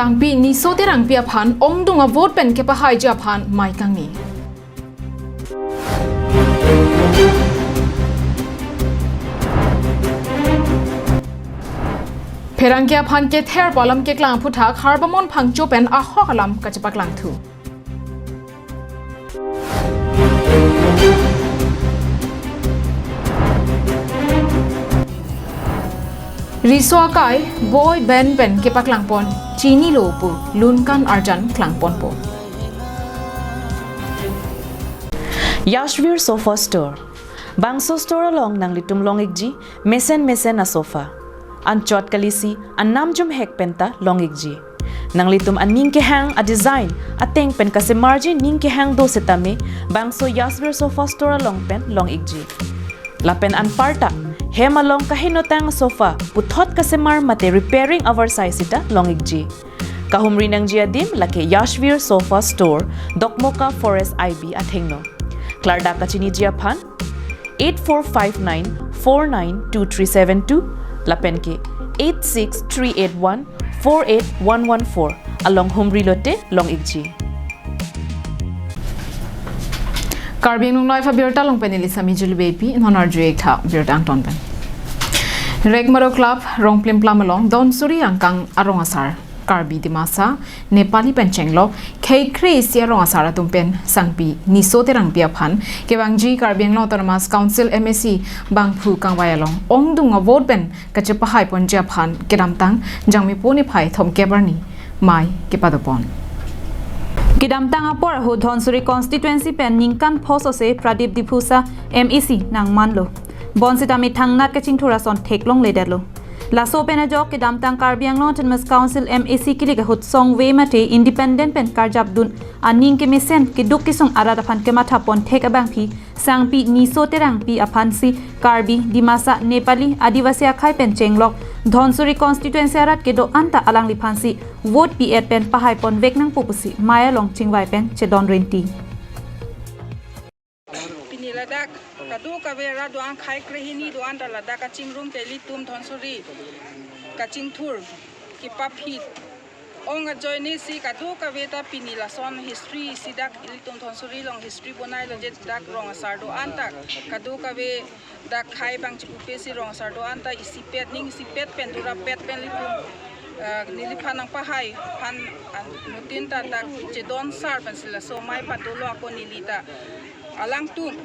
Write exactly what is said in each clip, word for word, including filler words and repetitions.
Sangpi Niso Terangpi aphan ongdung avote pen kepahaiji aphan mei kangni. Pherangke aphan ketherpo alam keklang aphuthak Harbamon Phangcho pen ahok alam kachepaklangthu. Riso akai boy band pen kepaklangpon chinilo pu lunkan arjan klangponpo. Yashvir Sofa Store. Bangso store along nanglitum long-ikji mesen mesen asofa. Anchot kalisi anam jumhek penta long-ikji. Nanglitum aning kehang adesign ateng pen kasemarji ning kehang do setame bangso Yashvir Sofa Store along pen long-ikji. Lapen anparta hem along kahenotang sofa puthot kasemar mate repairing avar sai sita long-ikji. Kahumri nangji adim lake Yashvir Sofa Store, Dokmoka Forest I B athengno. Klardak kachiniji aphan eight four five nine four nine two three seven two lapen ke eight six three eight one four eight one one four along humri lote long-ikji. Karbi Anglong Live abirta along pen neli Sami Juli Beypi, non arju-ik tha birta angton pen. Rekmaro Club, Rongplimplam along, Dhonsuri angkang arong asar Karbi, Dimasa, Nepali pen chenglok khei kre-isi arong asar atum pen Sangpi Niso Terangpi aphan kevangji Karbi Anglong Autonomous Council M A C bangphu kangvai along ongdung avote pen kachepahaiponji aphan kedamtang Jangmipo niphai thomkep arni mei kepadopon. Kedamtang apor ahut Dhonsuri constituency pen ningkan phos ose Pradip Diphusa M A C nangmanlo. Bonsitame thangnat kachingthur ason theklongledetlo. Laso pen ajok kedamtang Karbi Anglong Autonomous Council M A C kilik ahut songve mate independent pen karjapdun aning kemesen keduk kesung arat aphan kemathapon thek abangpi Sangpi Niso Terangpi aphansi Karbi, Dimasa, Nepali, Adivasi akhai pen chenglok Dhonsuri constituency arat kedo-an ta alangliphansi vote pi-et pen pahaiponvek nangpo pusi mei along chingvai pen chedon rinti. Pini ladak kadokave arat do-an khei kre hini do-an ta ladak kachingrum te ilitum Dhonsuri kachingthur kepaphi ong ajoinesi kadokave ta pini lason history isi dak ilitum Dhonsuri along history bonailo je dak rong asar do-an ta kadokave dak khei bang chipupe si rong asar do-an ta isipet ning isipet pen durapet pen ilitum, eh, neliphan nangpahai aphan, ah, nutin ta dak chedon sar pensi laso mei padolo ako neli ta alangtum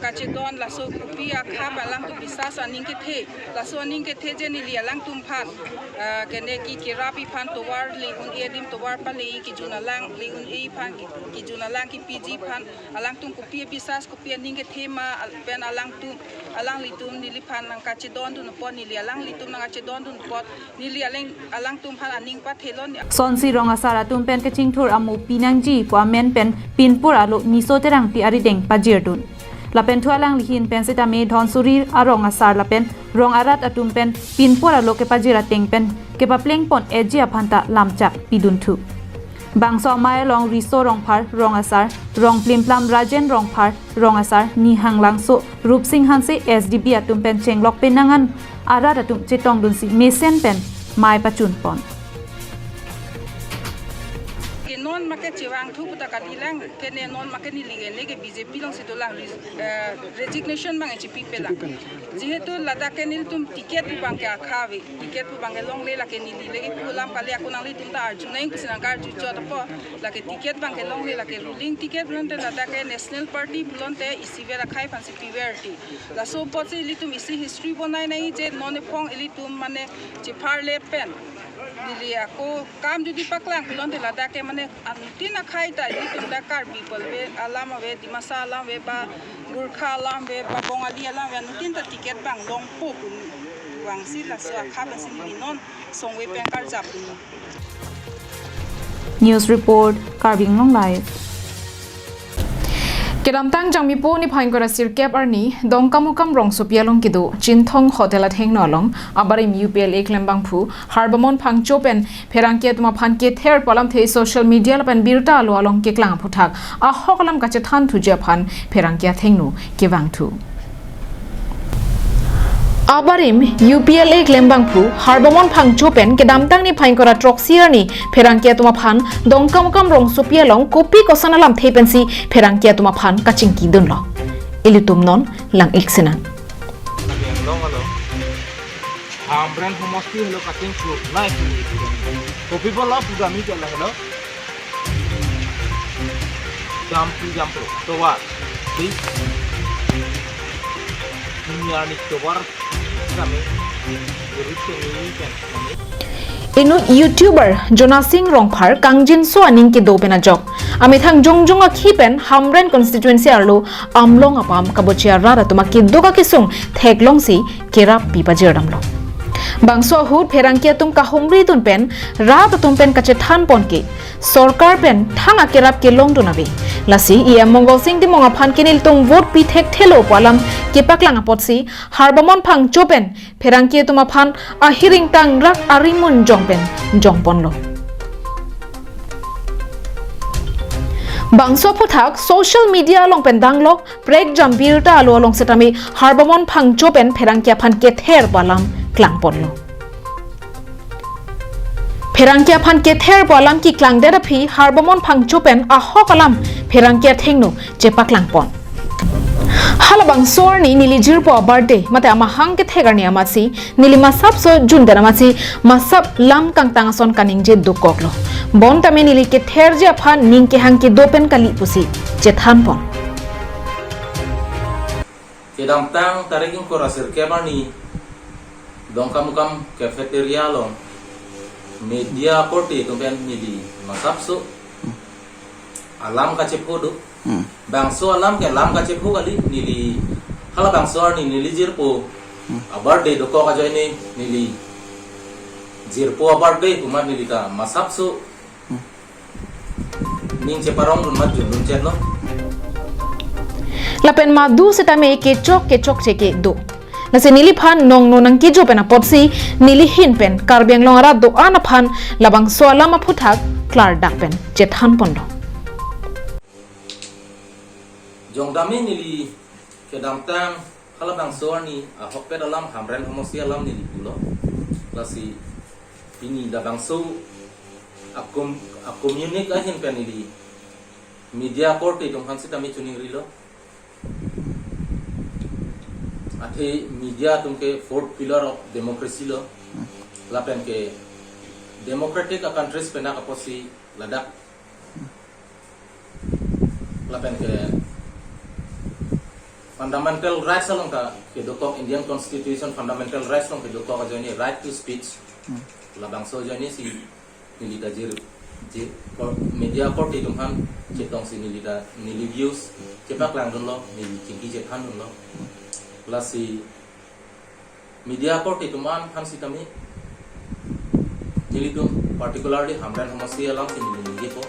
kachedon laso kopi akhap alangtum bisas aning kethe, laso aning kethe je neli alangtum aphan, ah, kene ki kerap iphan tovar le-un-e adim tovar pale-i kejun alang le-un-e iphan ki-, kejun alang kepiji aphan alangtum kopi bisas kopi aning kethe ma al-, pen alangtum alanglitum neliphan nangkachedondun apot neli alanglitum nangkachedondun apot neli alang alangtum aphan aning pathelon. Sonsi rong asar atum pen kachingthur amo pinangji pu amen pen pinpur alo Niso Terangpi arideng pajirdun. Lapen thu alangli ahin pen sitame Dhonsuri arong asar lapen rong arat atum pen pinpur alo kepajir ateng pen kepaplengpon-etji aphan ta lamchak pidunthu. Bangso amei along Riso Rongphar rong asar, Rongplimplam Rajen Rongphar rong asar, Nihang Langso, Rupsing Hanse S D B atum pen chenglok penang an arat atum chetongdunsi mesen pen mei pachunpon. Ke non make chevangthu puta kalilang, kene non make neli kene ke B J P alongsi dolang, eh, resignation abang chipipelang. Jihetu ladak ke nelitum ticket pu abang ke akha ave, ticket pu abang ke longle lake neli lake pu alam kali ako nanglitum ta arju nang pusi nangkarju chot apot lake ticket abang ke longle lake ruling ticket pulote ladak ke National Party pulote isiver akhai aphansi piverti. Laso apotsi ilitum isi history bonai nangji je non ephong ilitum mane chepharle pen neli ako kam jodi paklang pulote ladak ke mane anuttin akhai ta ilitum dak Karbi pu ave, alam ave, Dimasa alam ave, ba Gorkha alam ave, ba Bongali alam ave, anuttin ta ticket abang longpo pu abangsi laso akha abangsi neli non songve pen karjap pu. News report, Karbi Anglong Live. Kedamtang Jangmipo niphai ingkoi ra sirkep arni Dongkamukam rongsopi along kedo Chinthong Hotel athengno along abarim U P L A klembangphu Harbamon Phangcho pen pherangke atum aphan ketherpo alamthe social media lapen birta alo along keklang aphuthak ahok alam kachethanthuji aphan pherangke athengno kevangthu. Abarim U P L A klembangphu Harbamon Phangcho pen kedamtang niphai ingkoi ra throksi arni pherangke atum aphan Dongkamukam rongsopi along kopi koson alamthe pensi pherangke atum aphan kachingkidunlo. Ilitum non lang-ik sinang. Hamren homosti helo kachingthunai. Kopi bola pudami jala helo. Jampi jampo. Tovar. Di. Ini ani tovar. Kami. Urut kami kan. Inut YouTuber Jonasing Rongphar kangjinso aning kedo pen ajok. Amethang jongjong akhi pen Hamren constituency arlo Amlong apam kabochia rat atum akeduk akesung theklongsi kerap pi pajirdamlo. Bangso ahut pherangke atum kahumridun pen rat atum pen kachethan pon ke sorkar pen thang akerap kelongdun ave. Lasi E M Mongol Sing Timung aphan ke nelitum vote pi thekthelo pu alam kepaklang apotsi Harbamon Phangcho pen pherangke atum aphan ahiring tangrak arimun jong pen jongponlo. Bangso aphuthak social media along pen danglok prekjam birta alo along setame Harbamon Phangcho pen pherangke aphan kether pu alam klangponlo. Pherangke aphan kether pu alam keklangdet aphi Harbamon Phangcho pen ahok alam pherangke athengno chepaklangpon. Halabangso arni neli jirpo birthday mate amahang kethek arni amatsi neli masapso jundet amatsi masap lam kangtang ason kaningje dokoklo. Bonta me neli ketherji aphan ning kehang kedo pen kali pusi chethanpon. Kedamtang tarik ingkoi ra sirkep arni Dongkamukam cafeteria along media korte atum pen neli masapso alam kachepho do. Hmm. Bangso alam ke alam kachepho kali neli halabangso arni neli jirpo. Hmm. Abirthday dokok ajoine neli jirpo abirthday kumat neli ta masapso. Hmm. Ning cheparongdun mat jundun chetlo. Lapen madu setame kechok kechokche kedo. Lasi neliphan nongno nangkejo pen apotsi neli ahin pen Karbi Anglong arat do-an aphan labangso alam aphuthak klardak pen chethanponlo. Jongdame neli kedamtang halabangso arni ahokpet alam Hamren homosti alam neli pulo. Lasi pini labangso akom akomunik ahin pen neli media korte atum aphan sitame chuningrilo. Athe media atum ke fourth pillar of democracy lo. Lapen ke democratic a countries pen ak apotsi ladak. Lapen ke fundamental rights along ta kedokok Indian Constitution fundamental rights along kedokok ajoine right to speech. Hmm. Labangso ajoine si neli ta jir je kor- media korte atum aphan chetongsi neli ta neli views chepaklangdunlo, neli chingki chethandunlo. Lasi media korte atum aphan sitame nelitum particularly Hamren homosti alam si neli ningjepo.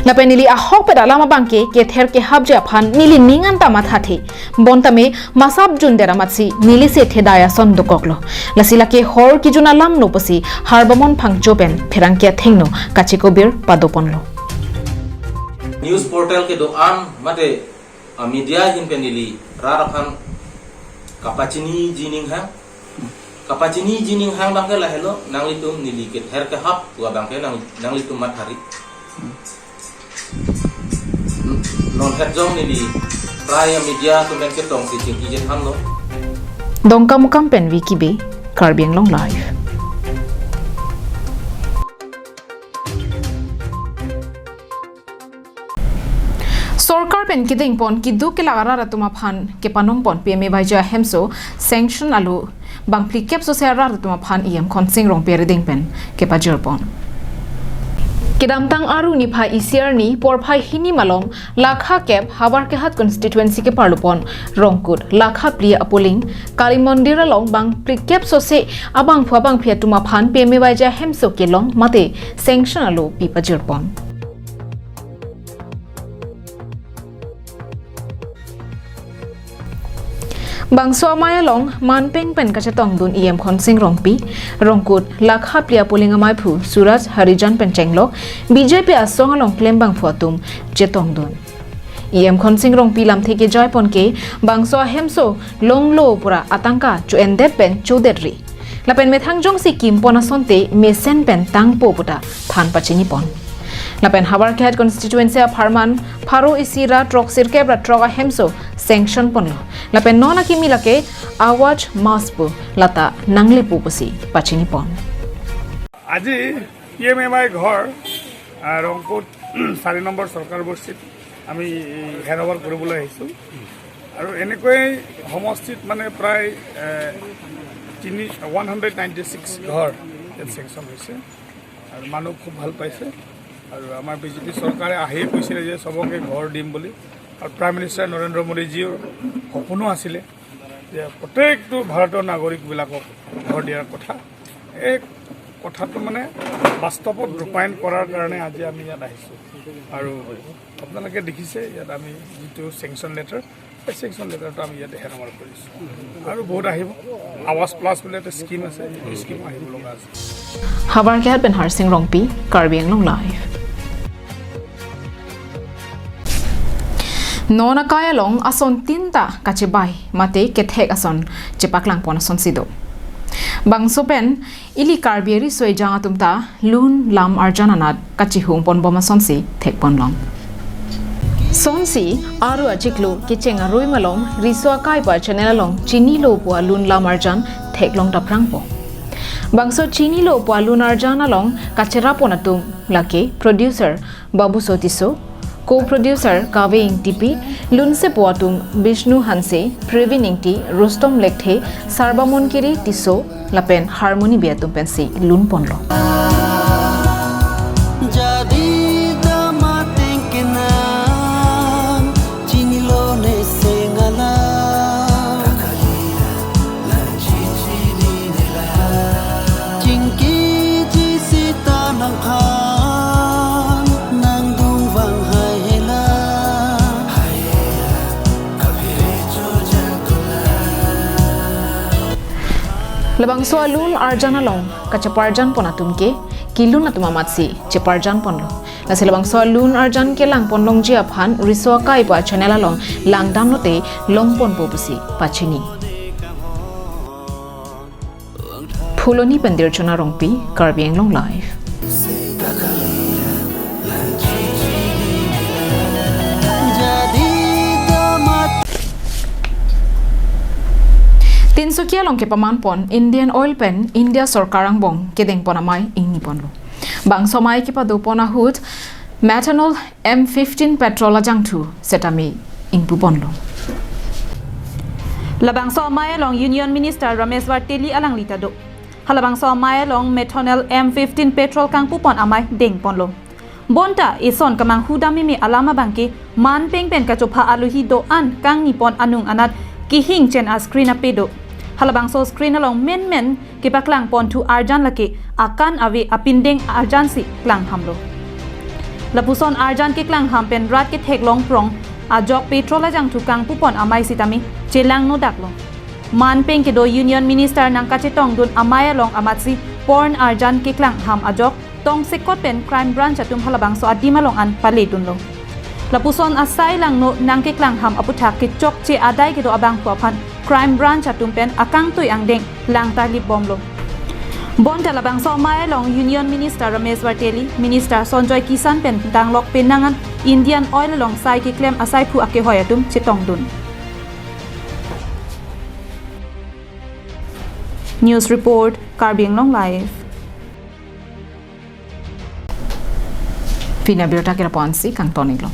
Lapen neli ahokpet alam abangke kether kehapji aphan neli ning anta mathathe. Bonta me masap jundet amatsi neli se thedai ason dokoklo. Lasi lake hor kejun alamlo pusi Harbamon Phangcho pen pherangke athengno kachikobir padoponlo. News portal kedo-an mate a media ahin pen neli rat aphan kapachiniji aning hang. Kapachiniji aning hang abangke lahelo, nanglitum neli kether kehap pu abangke nang nanglitum mathari. Non het jong neli prai a media atum pen ketongsi chingki chethanlo. Dongkamukam pen Vicky Bey, Karbi Anglong Live. Sorkar pen kedengpon keduk kelak arat atum aphan kepanongpon P M A Y G ahemso sanction alo bangphli kep sose arat atum aphan E M Khonsing Rongpi arideng pen kepajirpon. Kedamtang Aru niphai isi arni porphai hini malom lakha kep Howraghat constituency keparlupon Rongkut lakha phli a polling Kali Mandir along bangphli kep sose abangphu abangphi atum aphan P M A Y G ahemso kelong mate sanction alo pi pajirpon. Bangso amei along manpeng pen kachetongdun E M Khonsing Rongpi, Rongkut lakha phli a polling ameiphu Suraj Harijan pen chenglok B J P asong along klembangphu atum chetongdun. E M Khonsing Rongpi lamthe kejai pon ke bangso ahemso longlo pura atangka cho-endet pen chodetri. Lapen methang jongsi kimpon asonte mesen pen tangpo puta than pachini pon. Lapen Howraghat constituency apharman pharo isi ra throksi kep ra throk ahemso sanction ponlo. Lapen non akimi lake Awaaz Mass pu lata nanglepo pusi pachini pon. আজি P M M I ঘৰ, আহ, ৰংপুত চাৰি নম্বৰ চৰকাৰ বস্তিত আমি hand over কৰিবলৈ আহিছোঁ। আৰু এনেকৈ সমষ্টিত মানে প্ৰায়, এ, তিনি, ওৱান হাণ্ড্ৰেড নাইণ্টি ছিক্স ঘৰ ইয়াত চেংচন হৈছে। আৰু মানুহ খুব ভাল পাইছে। আৰু আমাৰ বি জে পি চৰকাৰে আহিয়ে কৈছিলে যে চবকে ঘৰ দিম বুলি। আৰু প্ৰাইম মিনিষ্টাৰ নৰেন্দ্ৰ মোদীজীৰ সপোনো আছিলে যে প্ৰত্যেকটো ভাৰতৰ নাগৰিকবিলাকক ঘৰ দিয়াৰ কথা। এই কথাটো মানে বাস্তৱত ৰূপায়ণ কৰাৰ কাৰণে আজি আমি ইয়াত আহিছোঁ। আৰু আপোনালোকে দেখিছে ইয়াত আমি যিটো চেংচন লেটাৰ, এই চেংচন লেটাৰটো আমি ইয়াত হেণ্ড অভাৰ কৰিছোঁ। আৰু বহুত আহিব। আৱাজ প্লাছ বুলি এটা স্কিম আছে, সেই স্কিম আহিব লগা আছে। Howraghat pen Harsing Rongpi, Karbi Anglong Live. Non akai along ason tinta kachebai mate kethek ason chepaklang pon asonsi do. Bangso pen ili Karbi riso ejang atum ta lun lam arjan anat kachihung pon bom asonsi thek pon long. Sonsi aru achiklo kecheng arui malom riso akai pu channel along chinilo pu alun lam arjan theklong ta prangpo. Bangso chinilo pu alun arjan along kacherap pon atum lake producer Babuso Tisso, co-producer Kave Ingtipi, lunsepo atum Bishnu Hanse, Previn Ingti, Rustom Lekthe, Sarbamon Kiri Tisso, lapen Harmony Bey atum pensi lun ponlo. Jadi damateng kenang, chinilo ne sengala. Chingkiji sita nangphan nangdung vang hai hela. Labangso alun arjan along kacheparjan pon atum ke kilun atum amatsi cheparjan ponlo. Lasi labangso alun arjan kelang pon longji aphan riso akai pu channel along langdam lote long ponpo pusi pachini. Phuloni pen Dirchona Rongpi, Karbi Anglong Live. Tinsukia along kepaman pon Indian Oil pen India Sorkar angbong kedeng pon amei ingni ponlo. Bangso amei kepado pon ahut methanol M fifteen petrol ajangthu setame ingpu ponlo. Labangso amei along Union Minister Ramesh Varteli alangli ta do. Halabangso amei along methanol M fifteen petrol kangpu pon amei deng ponlo. Bonta eson kemanghu dam meme alam abangke manpeng pen kachopha aluhi do-an kangni pon anung anat kehing chen a-screen ape do. Halabangso screen along menmen kepaklang ponthu arjan lake akan ave apindeng arjan si klang hamlo. Lapuson arjan keklang ham pen rat kethek long prong ajok petrol ajangthu kangpu pon amei sitame chelangno daklo. Manpeng kedo Union Minister nangkachetongdun amei along amatsi porn arjan keklang ham ajok tongsekot pen Crime Branch atum halabangso adim along an paledunlo. Lapuson asai langno nangkeklang ham aputhak kechokche adai kedo abangphu aphan Crime Branch atum pen akangtui angdeng langta lip bomlo. Bonta labangso amei along Union Minister Ramesh Varteli, Minister Sanjoy Kisan pen danglok penang an Indian Oil along sai keklem asaiphu akehoi atum chetongdun. News report, Karbi Anglong Live. Pini abirta kira ponsi kangton iklo.